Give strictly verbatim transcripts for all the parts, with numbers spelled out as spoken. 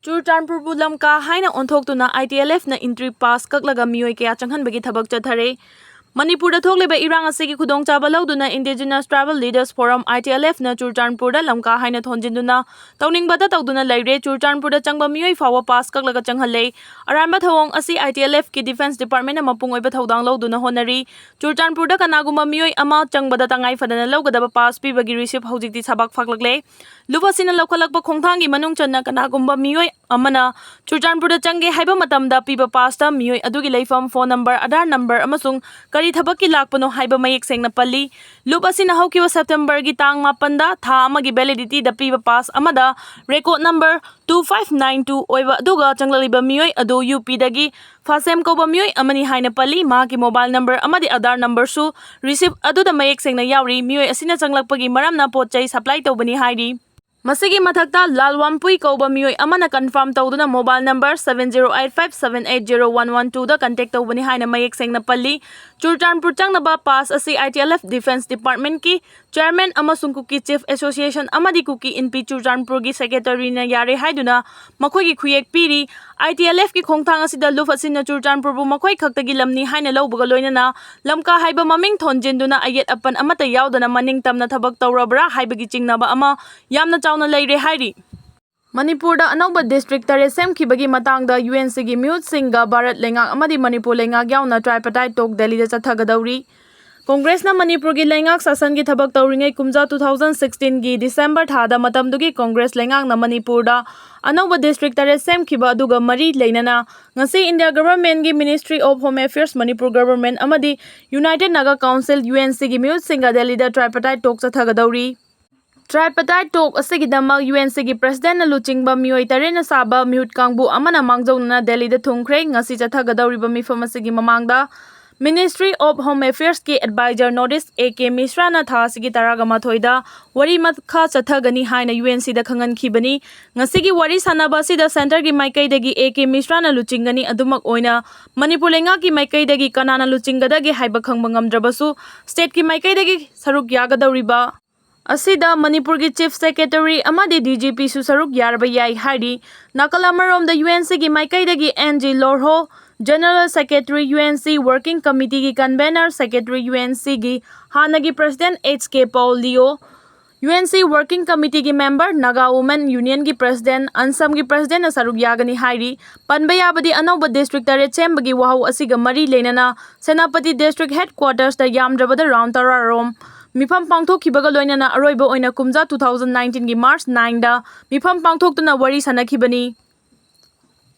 ꯆꯨꯔꯆꯥꯟꯄꯨꯔꯕꯨ ꯂꯝꯀꯥ ꯍꯥꯏꯅ ꯑꯣꯟꯊꯣꯛꯇꯨꯅ I T L F ꯅ entry pass ꯀꯛꯂꯒ ꯃꯤꯑꯣꯏ ꯀꯌꯥ ꯆꯪꯍꯟꯕꯒꯤ ꯊꯕꯛ ꯆꯠꯊꯔꯦ꯫ ꯃꯅꯤꯄꯨꯔꯗ ꯊꯣꯛꯂꯤꯕ ꯏꯔꯥꯡ ꯑꯁꯤꯒꯤ ꯈꯨꯗꯣꯡꯆꯥꯕ ꯂꯧꯗꯨꯅ Indigenous Tribal Leaders Forum, I T L F ꯅ ꯆꯨꯔꯆꯥꯟꯄꯨꯔꯗ ꯂꯝꯀꯥ ꯍꯥꯏꯅ ꯊꯣꯟꯖꯤꯟꯗꯨꯅ ꯇꯧꯅꯤꯡꯕꯗ ꯇꯧꯗꯨꯅ ꯂꯩꯔꯦ꯫ ꯆꯨꯔꯆꯥꯟꯄꯨꯔꯗ ꯆꯪꯕ ꯃꯤꯑꯣꯏ ꯐꯥꯎꯕ pass ꯀꯛꯂꯒ ꯆꯪꯍꯜꯂꯦ꯫ ꯑꯔꯥꯟꯕ ꯊꯧꯑꯣꯡ ꯑꯁꯤ I T L F ꯀꯤ Defence Department ꯅ ꯃꯄꯨꯡ ꯑꯣꯏꯕ ꯊꯧꯗꯥꯡ ꯂꯧꯗꯨꯅ ꯍꯣꯠꯅꯔꯤ꯫ ꯆꯨꯔꯆꯥꯟꯄꯨꯔꯗ ꯀꯅꯥꯒꯨꯝꯕ ꯃꯤꯑꯣꯏ ꯑꯃ ꯆꯪꯕꯗ ꯇꯉꯥꯏ ꯐꯗꯅ ꯂꯧꯒꯗꯕ pass ꯄꯤꯕꯒꯤ receipt ꯍꯧꯖꯤꯛꯇꯤ ꯁꯕꯥꯛ ꯐꯥꯛꯂꯛꯂꯦ꯫ ꯂꯨꯞ ꯑꯁꯤꯅ ꯂꯧꯈꯠꯂꯛꯄ ꯈꯣꯡꯊꯥꯡꯒꯤ ꯃꯅꯨꯡ ꯆꯟꯅ ꯀꯅꯥꯒꯨꯝꯕ ꯃꯤꯑꯣꯏ ꯑꯃꯅ ꯆꯨꯔꯆꯥꯟꯄꯨꯔꯗ ꯆꯪꯒꯦ ꯍꯥꯏꯕ ꯃꯇꯝꯗ ꯄꯤꯕ pass ꯇ ꯃꯤꯑꯣꯏ ꯑꯗꯨꯒꯤ ꯂꯩꯐꯝ, phone number, Aadhaar number ꯑꯃꯁꯨꯡ ꯀꯔꯤ ꯊꯕꯛꯀꯤ ꯂꯥꯛꯄꯅꯣ ꯍꯥꯏꯕ ꯃꯌꯦꯛ ꯁꯦꯡꯅ ꯄꯜꯂꯤ꯫ ꯂꯨꯞ ꯑꯁꯤꯅ ꯍꯧꯈꯤꯕ September ꯒꯤ ꯇꯥꯡ ꯃꯥꯄꯟꯗ ꯊꯥ ꯑꯃꯒꯤ validity ꯗ ꯄꯤꯕ pass ꯑꯃꯗ record number two five nine two ꯑꯣꯏꯕ ꯑꯗꯨꯒ ꯆꯪꯂꯛꯂꯤꯕ ꯃꯤꯑꯣꯏ ꯑꯗꯨ ꯌꯨ ꯄꯤ ꯗꯒꯤ ꯐꯥꯁꯦꯝ ꯀꯧꯕ ꯃꯤꯑꯣꯏ ꯑꯃꯅꯤ ꯍꯥꯏꯅ ꯄꯜꯂꯤ꯫ ꯃꯍꯥꯛꯀꯤ mobile number ꯑꯃꯗꯤ Aadhaar number ꯁꯨ receipt ꯑꯗꯨꯗ ꯃꯌꯦꯛ ꯁꯦꯡꯅ ꯌꯥꯎꯔꯤ꯫ ꯃꯤꯑꯣꯏ ꯑꯁꯤꯅ ꯆꯪꯂꯛꯄꯒꯤ ꯃꯔꯝꯅ ꯄꯣꯠ ꯆꯩ supply ꯇꯧꯕꯅꯤ ꯍꯥꯏꯔꯤ꯫ ꯃꯁꯤꯒꯤ ꯃꯊꯛꯇ ꯂꯥꯜꯋꯥꯝꯄꯨꯏ ꯀꯧꯕ ꯃꯤꯑꯣꯏ ꯑꯃꯅ confirm ꯇꯧꯗꯨꯅ mobile number seven zero eight five seven eight zero one one two ꯗ contact ꯇꯧꯕꯅꯤ ꯍꯥꯏꯅ ꯃꯌꯦꯛ ꯁꯦꯡꯅ ꯄꯜꯂꯤ꯫ ꯆꯨꯔꯆꯥꯟꯄꯨꯔ ꯆꯪꯅꯕ pass ꯑꯁꯤ I T L F Defence Department ꯀꯤ chairman ꯑꯃꯁꯨꯡ ꯀꯨꯀꯤ Chief Association ꯑꯃꯗꯤ ꯀꯨꯀꯤ ꯏꯟꯄꯤ ꯆꯨꯔꯆꯥꯟꯄꯨꯔꯒꯤ secretary ꯅ ꯌꯥꯔꯦ ꯍꯥꯏꯗꯨꯅ ꯃꯈꯣꯏꯒꯤ ꯈꯨꯌꯦꯛ ꯄꯤꯔꯤ꯫ I T L F ꯀꯤ ꯈꯣꯡꯊꯥꯡ ꯑꯁꯤꯗ ꯂꯨꯞ ꯑꯁꯤꯅ ꯆꯨꯔꯆꯥꯟꯄꯨꯔꯕꯨ ꯃꯈꯣꯏ ꯈꯛꯇꯒꯤ ꯂꯝꯅꯤ ꯍꯥꯏꯅ ꯂꯧꯕꯒ ꯂꯣꯏꯅꯅ ꯂꯝꯀꯥ ꯍꯥꯏꯕ ꯃꯃꯤꯡ ꯊꯣꯟꯖꯤꯟꯗꯨꯅ ꯑꯌꯦꯠ ꯑꯄꯟ ꯑꯃꯠꯇ ꯌꯥꯎꯗꯅ ꯃꯅꯤꯡ ꯇꯝꯅ ꯊꯕꯛ ꯇꯧꯔꯕ꯭ꯔꯥ ꯍꯥꯏꯕꯒꯤ ꯆꯤꯡꯅꯕ ꯑꯃ ꯌꯥꯝꯅ ꯆꯥꯎꯅ ꯂꯩꯔꯦ ꯍꯥꯏꯔꯤ꯫ ꯃꯅꯤꯄꯨꯔꯗ ꯑꯅꯧꯕ district ꯇꯔꯦꯠ ꯁꯦꯝꯈꯤꯕꯒꯤ ꯃꯇꯥꯡꯗ U N C ꯒꯤ ꯃꯤꯍꯨꯠꯁꯤꯡꯒ ꯚꯥꯔꯠ ꯂꯩꯉꯥꯛ ꯑꯃꯗꯤ ꯃꯅꯤꯄꯨꯔ ꯂꯩꯉꯥꯛ ꯌꯥꯎꯅ tripartite talk ꯗꯦꯜꯂꯤꯗ ꯆꯠꯊꯒꯗꯧꯔꯤ꯫ ꯀꯣꯡꯒ꯭ꯔꯦꯁꯅ ꯃꯅꯤꯄꯨꯔꯒꯤ ꯂꯩꯉꯥꯛ ꯁꯥꯁꯟꯒꯤ ꯊꯕꯛ ꯇꯧꯔꯤꯉꯩ ꯀꯨꯝꯖꯥ two thousand sixteen ꯒꯤ December ꯊꯥꯗ ꯃꯇꯝꯗꯨꯒꯤ ꯀꯣꯡꯒ꯭ꯔꯦꯁ ꯂꯩꯉꯥꯛꯅ ꯃꯅꯤꯄꯨꯔꯗ ꯑꯅꯧꯕ district ꯇꯔꯦꯠ ꯁꯦꯝꯈꯤꯕ ꯑꯗꯨꯒ ꯃꯔꯤ ꯂꯩꯅꯅ ꯉꯁꯤ India government ꯀꯤ Ministry of Home Affairs, Manipur government ꯑꯃꯗꯤ United Naga Council, U N C ꯒꯤ ꯃꯤꯍꯨꯠꯁꯤꯡꯒ ꯗꯦꯜꯂꯤꯗ tripartite talk ꯆꯠꯊꯒꯗꯧꯔꯤ꯫ Tripartite talk ꯑꯁꯤꯒꯤꯗꯃꯛ U N C ꯒꯤ president ꯅ ꯂꯨꯆꯤꯡꯕ ꯃꯤꯑꯣꯏ ꯇꯔꯦꯠꯅ ꯁꯥꯕ ꯃꯤꯍꯨꯠ ꯀꯥꯡꯕꯨ ꯑꯃꯅ ꯃꯥꯡꯖꯧꯅꯅ ꯗꯦꯜꯂꯤꯗ ꯊꯨꯡꯈ꯭ꯔꯦ꯫ ꯉꯁꯤ ꯆꯠꯊꯒꯗꯧꯔꯤꯕ ꯃꯤꯐꯝ ꯑꯁꯤꯒꯤ ꯃꯃꯥꯡꯗ Ministry of Home Affairs ꯀꯤ advisor North East A K ꯃꯤꯁ꯭ꯔꯥꯅ ꯊꯥ ꯑꯁꯤꯒꯤ ꯇꯔꯥꯃꯥꯊꯣꯏꯗ ꯋꯥꯔꯤ ꯃꯈꯥ ꯆꯠꯊꯒꯅꯤ ꯍꯥꯏꯅ U N C ꯗ ꯈꯪꯍꯟꯈꯤꯕꯅꯤ꯫ ꯉꯁꯤꯒꯤ ꯋꯥꯔꯤ ꯁꯥꯟꯅꯕ ꯑꯁꯤꯗ centre ꯒꯤ ꯃꯥꯏꯀꯩꯗꯒꯤ A K ꯃꯤꯁ꯭ꯔꯥꯅ ꯂꯨꯆꯤꯡꯒꯅꯤ꯫ ꯑꯗꯨꯃꯛ ꯑꯣꯏꯅ ꯃꯅꯤꯄꯨꯔ ꯂꯩꯉꯥꯛꯀꯤ ꯃꯥꯏꯀꯩꯗꯒꯤ ꯀꯅꯥꯅ ꯂꯨꯆꯤꯡꯒꯗꯒꯦ ꯍꯥꯏꯕ ꯈꯪꯕ ꯉꯝꯗ꯭ꯔꯕꯁꯨ state ꯀꯤ ꯃꯥꯏꯀꯩꯗꯒꯤ ꯁꯔꯨꯛ ꯌꯥꯒꯗꯧꯔꯤꯕ ꯑꯁꯤꯗ ꯃꯅꯤꯄꯨꯔꯒꯤ Chief Secretary ꯑꯃꯗꯤ D G Pꯁꯨ ꯁꯔꯨꯛ ꯌꯥꯔꯕ ꯌꯥꯏ ꯍꯥꯏꯔꯤ꯫ ꯅꯥꯀꯜ ꯑꯃꯔꯣꯝꯗ UNCꯒꯤ ꯃꯥꯏꯀꯩꯗꯒꯤ N G Lorho, General Secretary UNC Working Committeeꯒꯤ Convener, Secretary UNCꯒꯤ ꯍꯥꯟꯅꯒꯤ President H K Paul Leo, UNC Working Committeeꯒꯤ member, Naga Women Unionꯒꯤ President, ANSAMꯒꯤ Presidentꯅ ꯁꯔꯨꯛ ꯌꯥꯒꯅꯤ ꯍꯥꯏꯔꯤ꯫ ꯄꯟꯕ ꯌꯥꯕꯗꯤ ꯑꯅꯧꯕ district ꯇꯔꯦꯠ ꯁꯦꯝꯕꯒꯤ ꯋꯥꯍꯧ ꯑꯁꯤꯒ ꯃꯔꯤ ꯂꯩꯅꯅ ꯁꯦꯅꯥꯄꯇꯤ district headquartersꯇ ꯌꯥꯝꯗ꯭ꯔꯕꯗ round ꯇꯔꯥꯔꯣꯝ ꯃꯤꯐꯝ ꯄꯥꯡꯊꯣꯛꯈꯤꯕꯒ ꯂꯣꯏꯅꯅ ꯑꯔꯣꯏꯕ ꯑꯣꯏꯅ ꯀꯨꯝꯖꯥ two thousand nineteenꯒꯤ March nineꯗ ꯃꯤꯐꯝ ꯄꯥꯡꯊꯣꯛꯇꯨꯅ ꯋꯥꯔꯤ ꯁꯥꯅꯈꯤꯕꯅꯤ꯫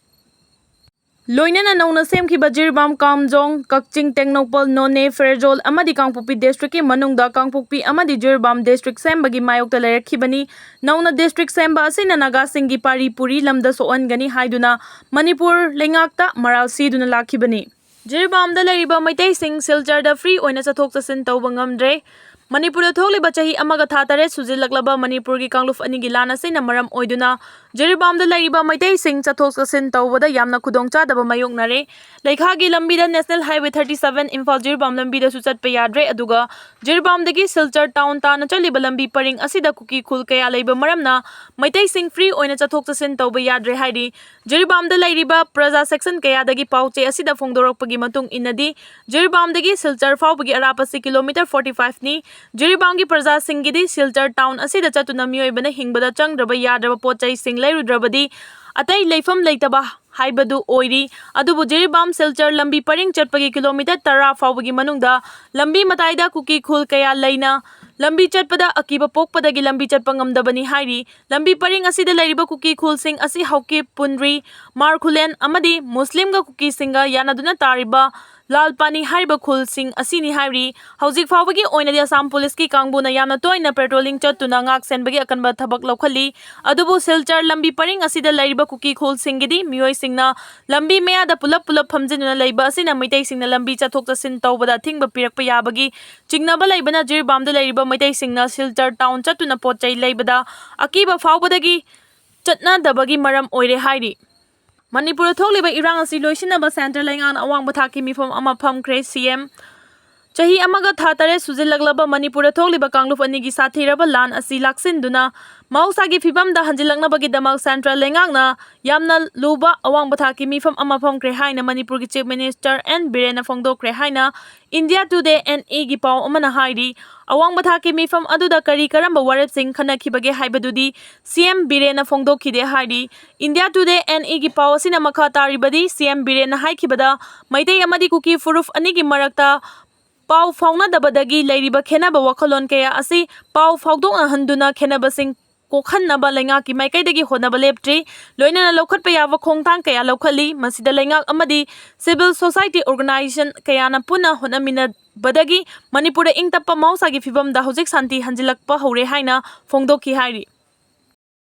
ꯂꯣꯏꯅꯅ ꯅꯧꯅ ꯁꯦꯝꯈꯤꯕ ꯖꯤꯔꯤꯕꯥꯝ, ꯀꯥꯝꯖꯣꯡ, ꯀꯛꯆꯤꯡ, ꯇꯦꯡꯅꯧꯄꯜ, ꯅꯣꯅꯦ, ꯐꯦꯔꯖꯣꯜ ꯑꯃꯗꯤ ꯀꯥꯡꯄꯣꯛꯄꯤ districtꯀꯤ ꯃꯅꯨꯡꯗ ꯀꯥꯡꯄꯣꯛꯄꯤ ꯑꯃꯗꯤ ꯖꯤꯔꯤꯕꯥꯝ district ꯁꯦꯝꯕꯒꯤ ꯃꯥꯌꯣꯛꯇ ꯂꯩꯔꯛꯈꯤꯕꯅꯤ꯫ ꯅꯧꯅ district ꯁꯦꯝꯕ ꯑꯁꯤꯅ ꯅꯥꯒꯥꯁꯤꯡꯒꯤ ꯄꯥꯔꯤ ꯄꯨꯔꯤ ꯂꯝꯗ ꯁꯣꯛꯍꯟꯒꯅꯤ ꯍꯥꯏꯗꯨꯅ ꯃꯅꯤꯄꯨꯔ ꯂꯩꯉꯥꯛꯇ ꯃꯔꯥꯜ ꯁꯤꯗꯨꯅ ꯂꯥꯛꯈꯤꯕꯅꯤ꯫ ꯖꯤꯔꯤꯕꯥꯝꯗ ꯂꯩꯔꯤꯕ ꯃꯩꯇꯩꯁꯤꯡ ꯁꯤꯜꯆꯔꯗ free ꯑꯣꯏꯅ ꯆꯠꯊꯣꯛ ꯆꯠꯁꯤꯟ ꯇꯧꯕ ꯉꯝꯗ꯭ꯔꯦ꯫ ꯃꯅꯤꯄꯨꯔꯗ ꯊꯣꯛꯂꯤꯕ ꯆꯍꯤ ꯑꯃꯒ ꯊꯥ ꯇꯔꯦꯠ ꯁꯨꯖꯤꯜꯂꯛꯂꯕ ꯃꯅꯤꯄꯨꯔꯒꯤ ꯀꯥꯡꯂꯨꯞ ꯑꯅꯤꯒꯤ ꯂꯥꯟ ꯑꯁꯤꯅ ꯃꯔꯝ ꯑꯣꯏꯗꯨꯅ ꯖꯤꯔꯤꯕꯥꯝꯗ ꯂꯩꯔꯤꯕ ꯃꯩꯇꯩꯁꯤꯡ ꯆꯠꯊꯣꯛ ꯆꯠꯁꯤꯟ ꯇꯧꯕꯗ ꯌꯥꯝꯅ ꯈꯨꯗꯣꯡꯆꯥꯗꯕ ꯃꯥꯌꯣꯛꯅꯔꯦ꯫ ꯂꯩꯈꯥꯒꯤ ꯂꯝꯕꯤꯗ National Highway thirty seven Imphal Jiribam ꯂꯝꯕꯤꯗꯁꯨ ꯆꯠꯄ ꯌꯥꯗ꯭ꯔꯦ, ꯑꯗꯨꯒ ꯖꯤꯔꯤꯕꯥꯝꯗꯒꯤ ꯁꯤꯜꯆꯔ town ꯇꯥꯅ ꯆꯠꯂꯤꯕ ꯂꯝꯕꯤ ꯄꯔꯤꯡ ꯑꯁꯤꯗ ꯀꯨꯀꯤ ꯈꯨꯜ ꯀꯌꯥ ꯂꯩꯕ ꯃꯔꯝꯅ ꯃꯩꯇꯩꯁꯤꯡ free ꯑꯣꯏꯅ ꯆꯠꯊꯣꯛ ꯆꯠꯁꯤꯟ ꯇꯧꯕ ꯌꯥꯗ꯭ꯔꯦ ꯍꯥꯏꯔꯤ꯫ ꯖꯤꯔꯤꯕꯥꯝꯗ ꯂꯩꯔꯤꯕ ꯄ꯭ꯔꯖꯥ section ꯀꯌꯥꯗꯒꯤ ꯄꯥꯎꯆꯦ ꯑꯁꯤꯗ ꯐꯣꯡꯗꯣꯔꯛꯄꯒꯤ ꯃꯇꯨꯡ ꯏꯟꯅꯗꯤ, ꯖꯤꯔꯤꯕꯥꯝꯗꯒꯤ ꯁꯤꯜꯆꯔ ꯐꯥꯎꯕꯒꯤ ꯑꯔꯥꯞꯄ ꯑꯁꯤ kilometre forty five ꯅꯤ꯫ ꯖꯤꯔꯤꯕꯥꯝꯒꯤ ꯄ꯭ꯔꯖꯥꯁꯤꯡꯒꯤꯗꯤ ꯁꯤꯜꯆꯔ town ꯑꯁꯤꯗ ꯆꯠꯇꯨꯅ ꯃꯤꯑꯣꯏꯕꯅ ꯍꯤꯡꯕꯗ ꯆꯪꯗ꯭ꯔꯕ ꯌꯥꯗ꯭ꯔꯕ ꯄꯣꯠ ꯆꯩꯁꯤꯡ ꯂꯩꯔꯨꯗ꯭ꯔꯕꯗꯤ ꯑꯇꯩ ꯂꯩꯐꯝ ꯂꯩꯇꯕ ꯍꯥꯏꯕꯗꯨ ꯑꯣꯏꯔꯤ꯫ ꯑꯗꯨꯕꯨ ꯖꯤꯔꯤꯕꯥꯝ ꯁꯤꯜꯆꯔ ꯂꯝꯕꯤ ꯄꯔꯤꯡ ꯆꯠꯄꯒꯤ kilometre ꯇꯔꯥ ꯐꯥꯎꯕꯒꯤ ꯃꯅꯨꯡꯗ ꯂꯝꯕꯤ ꯃꯇꯥꯏꯗ ꯀꯨꯀꯤ ꯈꯨꯜ ꯀꯌꯥ ꯂꯩꯅ ꯂꯝꯕꯤ ꯆꯠꯄꯗ ꯑꯀꯤꯕ ꯄꯣꯛꯄꯗꯒꯤ ꯂꯝꯕꯤ ꯆꯠꯄ ꯉꯝꯗꯕꯅꯤ ꯍꯥꯏꯔꯤ꯫ ꯂꯝꯕꯤ ꯄꯔꯤꯡ ꯑꯁꯤꯗ ꯂꯩꯔꯤꯕ ꯀꯨꯀꯤ ꯈꯨꯜꯁꯤꯡ ꯑꯁꯤ ꯍꯥꯎꯀꯤꯞ, ꯄꯨꯟꯔꯤ, ꯃꯥꯔꯈꯨꯂꯦꯟ ꯑꯃꯗꯤ ꯃꯨꯁꯂꯤꯝꯒ ꯀꯨꯀꯤꯁꯤꯡꯒ ꯌꯥꯅꯗꯨꯅ ꯇꯥꯔꯤꯕ ꯂꯥꯜꯄꯥꯅꯤ ꯍꯥꯏꯔꯤꯕ ꯈꯨꯜꯁꯤꯡ ꯑꯁꯤꯅꯤ ꯍꯥꯏꯔꯤ꯫ ꯍꯧꯖꯤꯛ ꯐꯥꯎꯕꯒꯤ ꯑꯣꯏꯅꯗꯤ ꯑꯁꯥꯝ ꯄꯨꯂꯤꯁꯀꯤ ꯀꯥꯡꯕꯨꯅ ꯌꯥꯝꯅ ꯇꯣꯏꯅ patrolling ꯆꯠꯇꯨꯅ ꯉꯥꯛ ꯁꯦꯟꯕꯒꯤ ꯑꯀꯟꯕ ꯊꯕꯛ ꯂꯧꯈꯠꯂꯤ꯫ ꯑꯗꯨꯕꯨ ꯁꯤꯜꯆꯔ ꯂꯝꯕꯤ ꯄꯔꯤꯡ ꯑꯁꯤꯗ ꯂꯩꯔꯤꯕ ꯀꯨꯀꯤ ꯈꯨꯜꯁꯤꯡꯒꯤꯗꯤ ꯃꯤꯑꯣꯏꯁꯤꯡꯅ ꯂꯝꯕꯤ ꯃꯌꯥꯗ ꯄꯨꯂꯞ ꯄꯨꯂꯞ ꯐꯝꯖꯤꯟꯗꯨꯅ ꯂꯩꯕ ꯑꯁꯤꯅ ꯃꯩꯇꯩꯁꯤꯡꯅ ꯂꯝꯕꯤ ꯆꯠꯊꯣꯛ ꯆꯠꯁꯤꯟ ꯇꯧꯕꯗ ꯑꯊꯤꯡꯕ ꯄꯤꯔꯛꯄ ꯌꯥꯕꯒꯤ ꯆꯤꯡꯅꯕ ꯂꯩꯕꯅ ꯖꯤꯔꯤꯕꯥꯝꯗ ꯂꯩꯔꯤꯕ ꯃꯩꯇꯩꯁꯤꯡꯅ ꯁꯤꯜꯆꯔ town ꯆꯠꯇꯨꯅ ꯄꯣꯠ ꯆꯩ ꯂꯩꯕꯗ ꯑꯀꯤꯕ ꯐꯥꯎꯕꯗꯒꯤ ꯆꯠꯅꯗꯕꯒꯤ ꯃꯔꯝ ꯑꯣꯏꯔꯦ ꯍꯥꯏꯔꯤ꯫ ꯃꯅꯤꯄꯨꯔꯗ ꯊꯣꯛꯂꯤꯕ ꯏꯔꯥꯡ ꯑꯁꯤ ꯂꯣꯏꯁꯤꯟꯅꯕ centre ꯂꯩꯉꯥꯛꯅ ꯑꯋꯥꯡꯕ ꯊꯥꯛꯀꯤ ꯃꯤꯐꯝ ꯑꯃ ꯐꯝꯈ꯭ꯔꯦ꯫ CM ꯆꯍꯤ ꯑꯃꯒ ꯊꯥ ꯇꯔꯦꯠ ꯁꯨꯖꯤꯜꯂꯛꯂꯕ ꯃꯅꯤꯄꯨꯔꯗ ꯊꯣꯛꯂꯤꯕ ꯀꯥꯡꯂꯨꯞ ꯑꯅꯤꯒꯤ ꯁꯥꯊꯤꯔꯕ ꯂꯥꯟ ꯑꯁꯤ ꯂꯥꯛꯁꯤꯟꯗꯨꯅ ꯃꯍꯧꯁꯥꯒꯤ ꯐꯤꯕꯝꯗ ꯍꯟꯖꯤꯜꯂꯛꯅꯕꯒꯤꯗꯃꯛ central ꯂꯩꯉꯥꯛꯅ ꯌꯥꯝꯅ ꯂꯨꯕ ꯑꯋꯥꯡꯕ ꯊꯥꯛꯀꯤ ꯃꯤꯐꯝ ꯑꯃ ꯐꯝꯈ꯭ꯔꯦ ꯍꯥꯏꯅ ꯃꯅꯤꯄꯨꯔꯒꯤ Chief Minister ꯑꯦꯟ ꯕꯤꯔꯦꯟꯅ ꯐꯣꯡꯗꯣꯛꯈ꯭ꯔꯦ ꯍꯥꯏꯅ India Today NE ꯒꯤ ꯄꯥꯎ ꯑꯃꯅ ꯍꯥꯏꯔꯤ꯫ ꯑꯋꯥꯡꯕ ꯊꯥꯛꯀꯤ ꯃꯤꯐꯝ ꯑꯗꯨꯗ ꯀꯔꯤ ꯀꯔꯝꯕ ꯋꯥꯔꯦꯞꯁꯤꯡ ꯈꯟꯅꯈꯤꯕꯒꯦ ꯍꯥꯏꯕꯗꯨꯗꯤ ꯁꯤ ꯑꯦꯝ ꯕꯤꯔꯦꯟꯅ ꯐꯣꯡꯗꯣꯛꯈꯤꯗꯦ ꯍꯥꯏꯔꯤ꯫ India Today NE ꯒꯤ ꯄꯥꯎ ꯑꯁꯤꯅ ꯃꯈꯥ ꯇꯥꯔꯤꯕꯗꯤ, ꯁꯤ ꯑꯦꯝ ꯕꯤꯔꯦꯟꯅ ꯍꯥꯏꯈꯤꯕꯗ ꯃꯩꯇꯩ ꯑꯃꯗꯤ ꯀꯨꯀꯤ ꯐꯨꯔꯨꯞ ꯑꯅꯤꯒꯤ ꯃꯔꯛꯇ ꯄꯥꯎ ꯐꯥꯎꯅꯗꯕꯗꯒꯤ ꯂꯩꯔꯤꯕ ꯈꯦꯟꯅꯕ ꯋꯥꯈꯜꯂꯣꯟ ꯀꯌꯥ ꯑꯁꯤ ꯄꯥꯎ ꯐꯥꯎꯗꯣꯛꯅꯍꯟꯗꯨꯅ ꯈꯦꯟꯅꯕꯁꯤꯡ ꯀꯣꯛꯍꯟꯅꯕ ꯂꯩꯉꯥꯛꯀꯤ ꯃꯥꯏꯀꯩꯗꯒꯤ ꯍꯣꯠꯅꯕ ꯂꯦꯞꯇ꯭ꯔꯤ꯫ ꯂꯣꯏꯅꯅ ꯂꯧꯈꯠꯄ ꯌꯥꯕ ꯈꯣꯡꯊꯥꯡ ꯀꯌꯥ ꯂꯧꯈꯠꯂꯤ꯫ ꯃꯁꯤꯗ ꯂꯩꯉꯥꯛ ꯑꯃꯗꯤ civil society organization ꯀꯌꯥꯅ ꯄꯨꯟꯅ ꯍꯣꯠꯅꯃꯤꯟꯅꯕꯗꯒꯤ ꯃꯅꯤꯄꯨꯔꯗ ꯏꯪ ꯇꯞꯄ ꯃꯍꯧꯁꯥꯒꯤ ꯐꯤꯕꯝꯗ ꯍꯧꯖꯤꯛ ꯁꯥꯟꯇꯤ ꯍꯟꯖꯤꯜꯂꯛꯄ ꯍꯧꯔꯦ ꯍꯥꯏꯅ ꯐꯣꯡꯗꯣꯛꯈꯤ ꯍꯥꯏꯔꯤ꯫